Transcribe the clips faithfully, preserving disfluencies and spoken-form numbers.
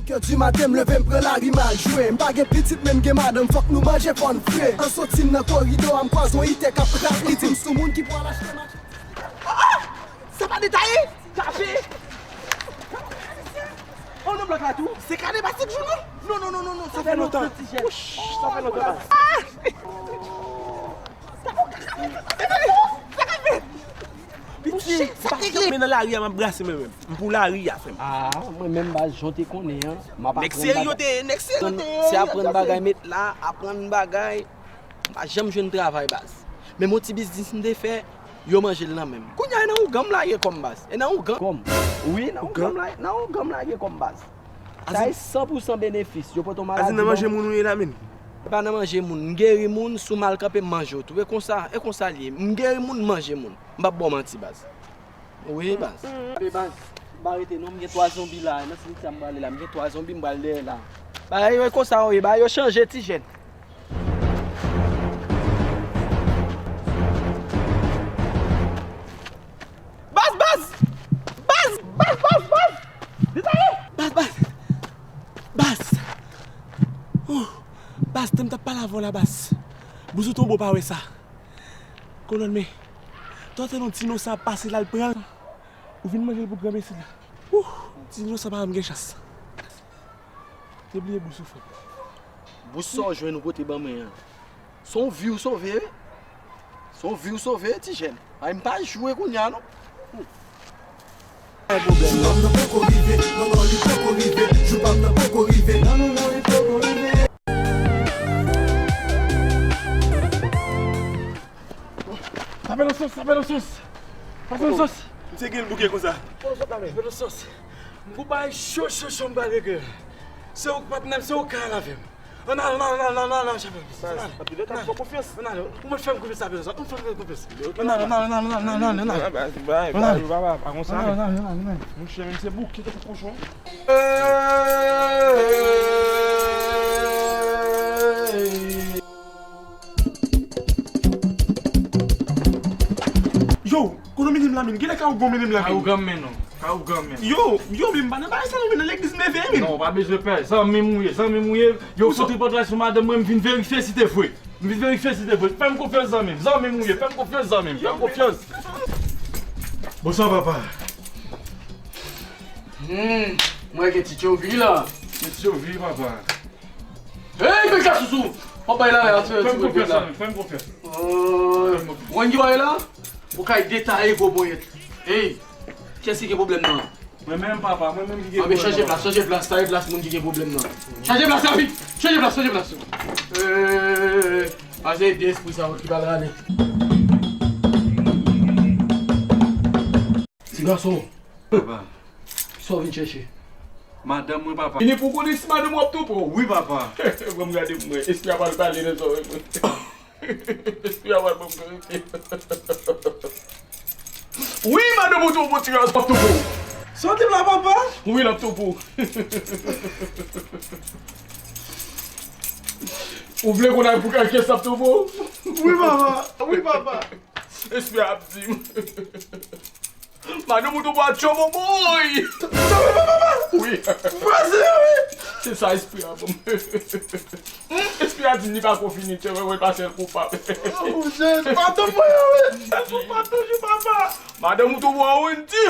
Kè di maten m leve m pran lari m al jwe. M pa gen pitit men m gen madanm, fòk nou manje fò n fre. An soti m nan koridò a m kwaze yon itè k ap krape. Li di m sou moun ki pral achte machin. Sa pa detaye? Kafe? Oh non, blòk la tou. Se kane pa sik jou non? Non, non, non, non, non. Sa fè lontan. Sa fè lontan. Piti, m pa janm nan lari a, m ap brase mwen menm. M pou lari a, frè m. Ah, mwen menm baz, jan w te konnen an, m ap aprann bagay. Nèg serye yo te ye, nèg serye yo te ye. Se aprann bagay, met la, aprann bagay. M pa janm jwenn travay, baz. Menm yon ti biznis m te fè, yo manje l nan men m. Kounye a, e nan ougan m lage kò m, baz. E nan ougan. Kò m? Wi, nan ougan m lage, nan ougan m lage kò m, baz. Sa e san pou san benefis. Yo pote yon maladi ban m. Azin nan manje moun ou ye la, menm? E pa nan manje moun. M geri moun, si w mal kanpe, m manje w tou. E konsa, e konsa l ye. M geri moun, m manje moun. M p ap ba w manti, baz. Wi, baz. Kanpe, baz. M pa rete non, m gen twa zonbi la. Nan simityè a m prale la, m gen twa zonbi, m pral dèyè la. Bagay yo e konsa yo ye, bagay yo chanje, ti jèn. Baz, baz! Baz, baz, baz, baz! Detaye! Baz, baz! Baz! Oh, baz, tann m t ap pale avè w la, baz. Bouzou tonbe w pa wè sa. Kolòn, men. Tò tande yon ti inosan ap pase la, l pran l. Ou vin manje l pou granmesi la. Ouh, ti inosan pa janm gen chans. Te bliye bous ou, frè m. Bous sa w jwenn ou pote ban mwen an. Se yon vi w sove, wi. Se yon vi w sove, ti jèn. Ay, m pa jwe kounye a, non. Jou pa m nan poko rive, non, non, li poko rive. Jou pa m nan poko rive, non, non, non, li poko rive. Sa fè nan sòs, sa fè nan sòs. Sa fè nan sòs. Misye gen l bouke konsa. Sa fè nan sòs. M gon bagay cho, cho, cho m pral regle. Se ou k patnè m, se ou k ka al avè m. Ann ale, ann ale, ann ale, ann ale, ann ale, chèf. Ann ale. Ann ale. Ou mèt fè m konfyans, sa fè nan sòs. Ou mèt fè m konfyans. Ann ale, ann ale, ann ale, ann ale, ann ale. Ann ale. Ann ale, ann ale, ann ale. Monchè, men se bouke tankou kochon. Yo, kote w mennen m la, men? Genlè ka ou gon mennen m la, men. Ka ou granm men non. Ka ou granm men. Yo, yo, men m pa nan bagay sa non, men nan legliz m leve, men. Non, ou pa bezwen pè. Zanmi m ou ye, zanmi m ou ye. Yo, fout tripotay sou madanm mwen, m vin verifye si te vre. M vin verifye si te vre. Fè m konfyans, zanmi m. Zanmi m ou ye, fè m konfyans, zanmi m. Fè m konfyans. Bonswa, papa. Hmm, mwen gen ti tchovi la. Ti tchovi, papa. Hey, men ka sousou! Papa, la, la, ti, ti, ti, la. Fè m konfyans, fè m konfyans. Oh, mwen ki la? Ou kay detaye gwo ponyèt. Hey, kiyès ki gen pwoblèm nan? Mwen menm, papa, mwen menm ki gen pwoblèm nan. Anben, chanje plas, chanje plas, sa e plas moun ki gen pwoblèm nan. Chanje plas, rapid! Chanje plas, chanje plas. Eh, pase de espri sa, ki pa rale. Ti gason. Papa. Sa w vin chèche? Madanm mwen, papa. Vini pou konnen si madanm w ap twonpe w. Wi, papa. Ban m gade pou mwen. Espri a pral pale nan zòrèy mwen. Espri a pral ban m verite. Wi, madanm ou twonpe w, ti gason, ap twonpe w. Sa w di m la, papa? Wi, l ap twonpe w. Ou vle konnen pou kiyès l ap twonpe w? Wi, papa. Wi, papa. Espri a ap di m. Madanm ou twonpe w a tchòbòbòy! Tchòbòbòy, papa! Wi. Vwazen, wi! Se sa espri a ban m. Hmm, espri a di m li pa ko fini, tchè, wè, wè, pa sèl koupab. Oh, Jezi, madanm mwen, wi! Sèl koupab toujou, papa! Madanm ou twonpe w a Wendy!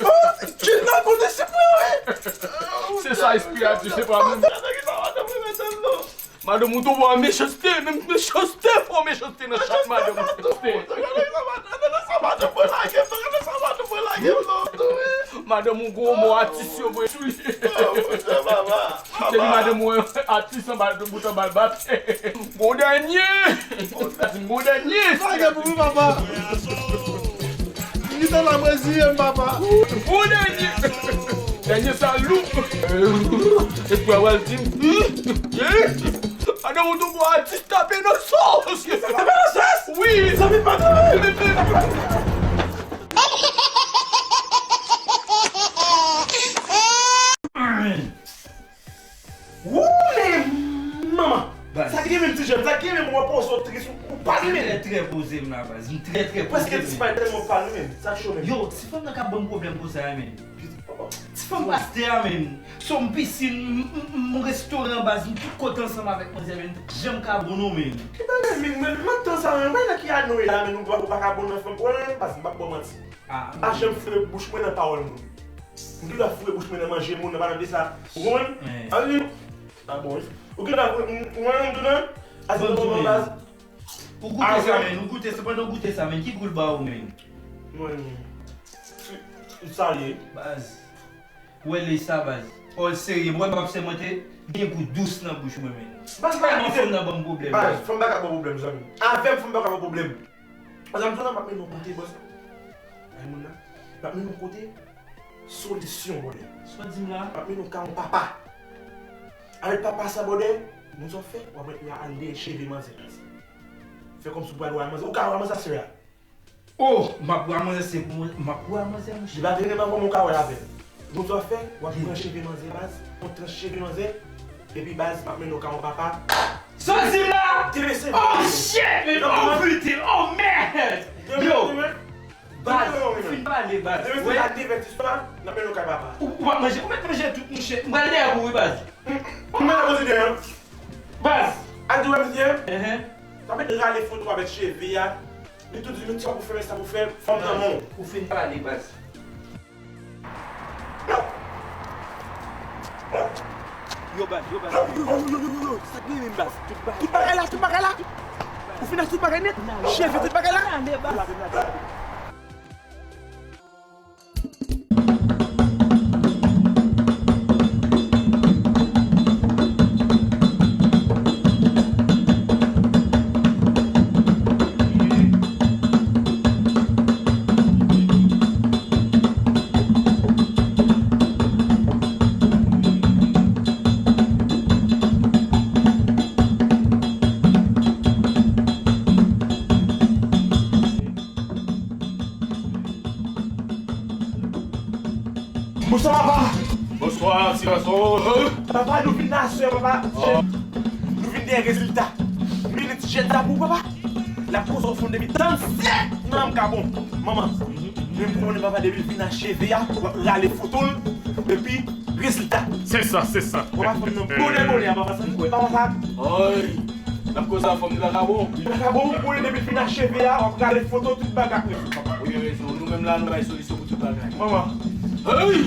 Oh, Jezi, nan kote sip mwen, wi! Se sa espri a di, se pa mwen. Madanm mwen, madanm mwen, madanm mwen. Madanm ou twonpe w a mechanste, menm mechanste, fò mechanste nan chat madanm ou twonpe. Madanm ou gon mò atis yo voye sou li. Depi madanm ou atis anba bout anba l bat. Gon dènye. Gon dènye. Sa gen pou mwen, papa. Li te la mwen ziye m, papa. Gon dènye. Dènye sa lou. Espri a pral di m. Madanm ou twonpe w a atis tape nan sòs. Tape nan sòs? Wi. Sa vin pa tape. Wou, men manman! Baz. Sa ki gen menm ti jèn, sa ki gen menm w ap poze w tris, ou pa gen menm. M trè, trè poze m la, baz. M trè, trè poze m. Prèske disparèt tèlman w pale menm. Sa cho menm. Yo, ti fanm nan k ap ban m pwoblèm konsa a, men. Ti Fanm pastè a, menn. Se yon pisin, m, m, m, m restoran baz, m tout kote ansanm avèk manzè, menn. Janm ka bon non, menn. Ki bagay, menn, menn, nan tan sa, menn, wè nan ki ane nou ye la, menn, ou pa, ou pa ka bon nan fanm, wè, baz, m p ap ba w manti. Ah, m pa janm foure bouch mwen nan pawòl moun. M toujou ap foure bouch mwen nan manje moun, nan pa nan de sa. Ou konprann? Wi. A wi. Pa bon, wi. Ou gentan foure, m, m, mwen menm tou nan? Baz, ou konprann, baz? Ou goute sa, menn, ou goute, sepandan ou goute sa, menn, ki gou l ba ou, menn? Mwen, m salye. Baz. Ou wè lè sa, baz. Ò, serye, mwen m ap sèmante, gen gou dous nan bouch mwen, menn. Baz, pa kite fanm nan ban m pwoblèm, baz, baz. Fanm pa ka ban pwoblèm, zanmi. Avè m, fanm pa ka ban pwoblèm. Baz, m di w la, m ap mennen w kote, baz. Ay, moun nan. M ap mennen w kote solisyon, brother. Sa w di m la? M ap mennen w ka yon papa. Avèk papa sa, brother, moun sa w fè, w ap ret la al dèyè cheve manzè, baz. Fè kòmsi w pral wè manzè. Ou ka wè manzè, sè a. Oh, m ap pran manzè, se pou mwen, m ap pran manzè, monchè. Li pa vin renmen kòman w ka wè avè l. Bon, sa w ap fè, w ap pran cheve manzè, baz, yon tranch cheve manzè, epi, baz, m ap mennen w ka yon papa. Sa w di m la? Kenbe se. Oh, shit, man. Oh, putain. Oh, merde. Yo. Baz, ou fin pale, baz. Demen se pa de vèt istwa, n ap mennen w ka papa. Ou, ou p ap manje, ou mèt manje tout, monchè. M pral dèyè ou, wi, baz. Ou mèt ap konsidere, hein? Baz! Al di w wè misye? Enhen. Sa mèt rale foto avèk cheve a. Li tou di, men ti pa pou fè, men sa pou fè, fanm nan men w. Ou fin pale, baz. Yo, baz, yo, baz. Yo, yo, yo, yo, yo, yo, sa k gen menm, baz? Tout bagay la, tout bagay la. Ou fin ak tout bagay nèt? Cheve, tout bagay la? Bonswa, papa. Bonswa, ti gason. Papa, nou vin la aswè, papa. Oh. Nou vin dèyè rezilta. Vin ti jèn sa pou papa. L ap koze w fon depi trannsèt nan m ka bon. Manman, men m konnen papa depi l vin ak cheve a, w ap rale foto l, epi rezilta. Se sa, se sa. Papa, fanm nan bonè bonè a, papa, sa n kwè, papa, sa. Oy. N ap koze a fanm li pa ka bon. Li pa ka bon, ou konnen depi l fin ak cheve a, w ap rale foto tout bagay ap rezoud, papa. Ou gen rezon, nou menm la, nou bay solisyon pou tout bagay. Manman. Hey!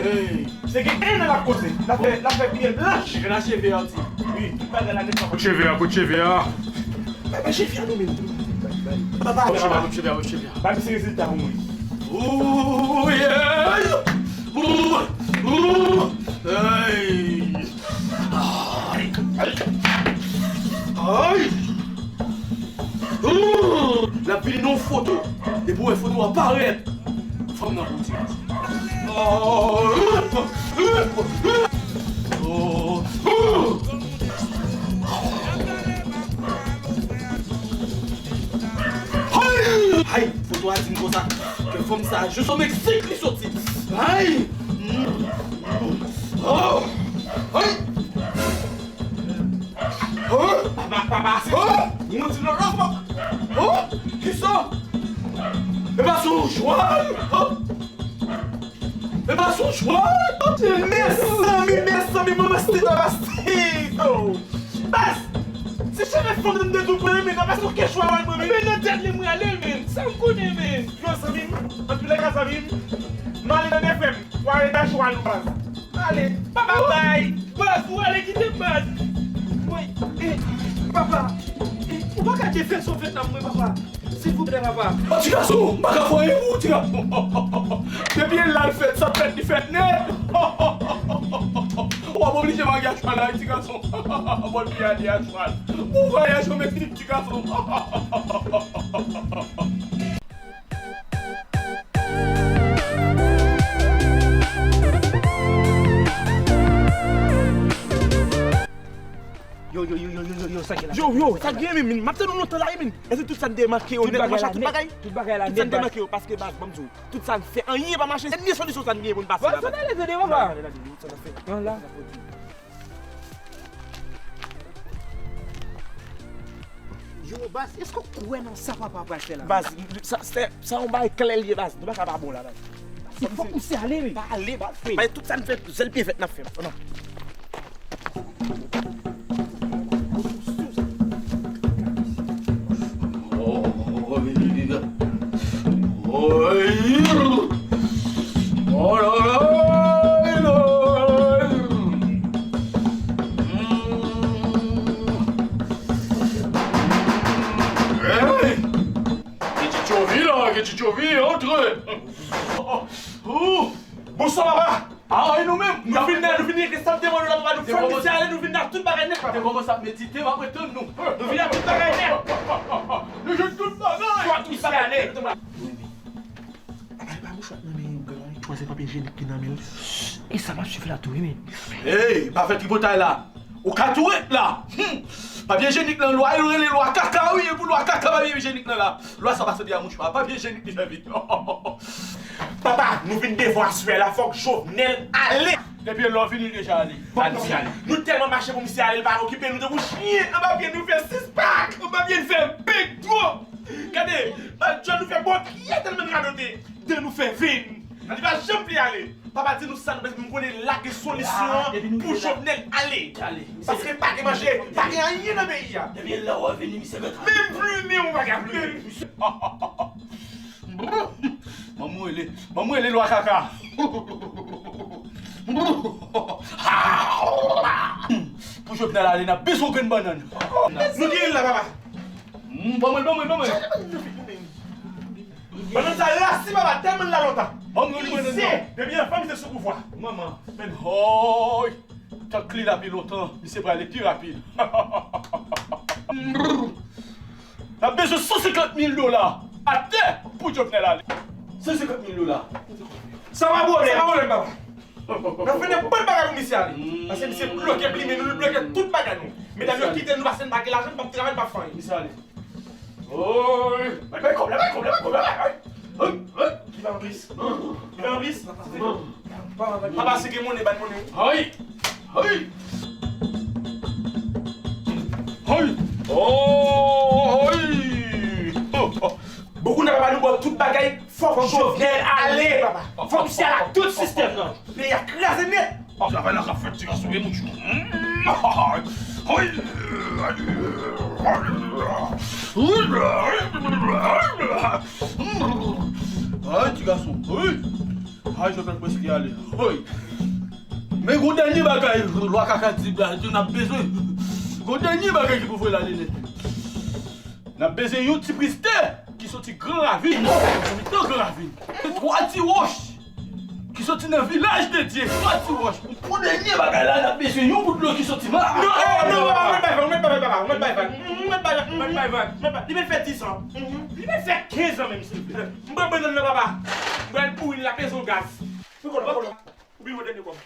Hey! Se gen en an l ap koze, l ap fè, l ap fè pye l blanch. Li vin ak cheve a, ti. Wi, tout bagay la nèt, papa. Kot cheve a, kot cheve a? Bay, bay cheve a nou menm. Papa, papa. Kot cheve a, kot cheve a, kot cheve a? Bay misye rezilta pou mwen. Ooh, yeah! Ooh, ooh, hey! Ay! Ay! Ooh! L ap vini nan yon foto. Depi w wè foto a parèt, fanm nan pou ti. Oh! Oh! Oh! Ay! Ay! Foto a di m konsa ke fanm sa a jis o Meksik li soti. Ay! Oh! Ay! Oh! Papa, papa, se... Oh! Ou di lòlò, papa. Oh! Kisa? E pa sou jwal? Oh! E pa sou jwal? Mezanmi, mezanmi, manman, se ta pastito. Baz, se cheve fanm nan m te tou pran, men nan pa sou kè chwa wal mwen, men. Men nan tèt li, mwen ale, men. Sa m konnen, men. Yo, zanmi m, anpil lè ka, zanmi m, m ale nan F M, w ale nan chwa nou, baz. Ale. Papa, bay. Baz, ou ale kite m, baz. Woy, eh, papa, eh, ou pa ka defè sou fèt la pou mwen, papa. Silvouplè, papa. O, ti gason, m pa ka fè anyen pou ou, ti gason. Depi l la l fèt, sa fèt, li fèt nèt. W ap oblije marye ak chwal la, wi, ti gason. Bòn vwayaj ak chwal. Bon vwayaj o Meksik, ti gason. Yo, yo, yo, yo, yo, yo, yo, sa gen la? Yo, yo, sa gen, men, men, m ap tann ou lontan la, men. Èske tout sa n te make yo nèt, manchè, tout bagay? Tout bagay la nèt, baz. Tout sa n te make yo, paske, baz, ban m di w, tout sa n fè, anyen pa mache, se ni solisyon sa n gen pou n pase la, baz. Bon, sa n ale tande, papa. Tout sa n ap fè. Bon, la. Yo, baz, èske w kwè nan sa papa pral fè la? Baz, sa, se, sa yon bagay klè l ye, baz. Nou pa ka pa bon la, baz. Fòk misye ale, wi. Pa ale, pa fè. Bay tout sa n fè, zèl byen fèt n ap fè. Non. Hey! Gen tchitchovi la, gen tchitchovi, antre! Ou! Bonswa, papa! Ah, e nou menm? Nou vin la, nou vin regle sa m te mande w la, papa. Nou fè misye ale, nou vin la tout bagay nèt, papa. Te kòmanse ap medite, m ap ret tann nou. Nou vin la tout bagay nèt. Nou jwenn tout bagay. Tout misye ale. Ay, pa mouchwa nan men yon gran. Twa se papye ijenik ki nan men l. E sa m ap swiv la tou, wi, men. Hey, pa fè tripotay la. Ou ka tou ret la. Hmm. Papye ijenik lan, lwa yo rele lwa kaka, wi, e pou lwa kaka papye ijenik lan la. Lwa sa pa sèvi a mouchwa, papye ijenik li sèvi. Papa, nou vin devan aswè la, fòk Jovenel ale. Depi lè w vini, l deja ale. Al misye ale. Nou tèlman mache pou misye ale, l pa okipe nou tankou chen anba pye, nou fè sis pak anba pye, n fè big twòp. Gade, Madjòl nou fè bòkiyè tèlman n radote. Dan nou fè vin. Li pa janm vle ale. Papa di nou sa nou bezwen, m konnen lage solisyon an pou Jovenel ale. Paske pa gen manje, pa gen anyen nan peyi a. Depi lè w vini, misye ret ale. Menm plime ou pa ka plime. Ban m rele, ban m rele lwa kaka. Pou Jovenel ale, n ap bezwen yon grenn bannann. Nou genyen l la, papa. Mm, ban mwen l, ban mwen l, ban mwen l. Bannann sa rasi, papa, tèlman l la lontan. Ban mwen l, ban mwen l. Misye, depi anfan misye sou pouvwa. Manman. Men, hoy! Tank li la pi lontan, misye prale pi rapid. N ap bezwen san senkant mil dola atè pou Jovenel ale. San senkant mil dola. Sa pa pwoblèm, sa pa pwoblèm, papa. N ap fè nenpòt bagay pou misye ale. Paske misye bloke plime nou, li bloke tout bagay nou. Medam yo kite nou paske n pa gen lajan, n p ap travay, n p ap fè anyen. Misye ale. Oy! Bay, bay kòb la, bay kòb la, bay kòb la, bay, bay. Oy, oy. Ki pa anplis? Ki pa anplis? Papa, si gen monnen, ban monnen. Oy! Oy! Oy! Oy! Bokou nan papa nou ba w tout bagay, fòk Jovenel ale, papa. Fòk misye ale ak tout sistèm nan. Peyi a kraze nèt. Travay la k ap fèt, ti gason, e mouch. Ay, ti gason, ay. Ay, Jovenel prèske ale. Ay. Men gon dènye bagay, lwa kaka di la, n ap bezwen. Gon dènye bagay ki pou voye l ale nèt. N ap bezwen yon ti priz tè ki soti Gran Ravin, nan mitan Gran Ravin. Twa ti wòch ki soti nan vilaj de Dye, twa ti wòch. Pou dènye bagay la, n ap bezwen yon bout dlo ki soti ma. Non, eh, non, papa, ou mèt bay vag, ou mèt bay vag, ou mèt bay vag, ou mèt bay vag, ou mèt bay vag, ou mèt bay vag. Li mèt fè dis an. Li mèt fè kenz an menm, silvouplè. M pran bannann nan, papa. M pral bouri l la, peze w gaz. Ou byen, ou dènye kòb.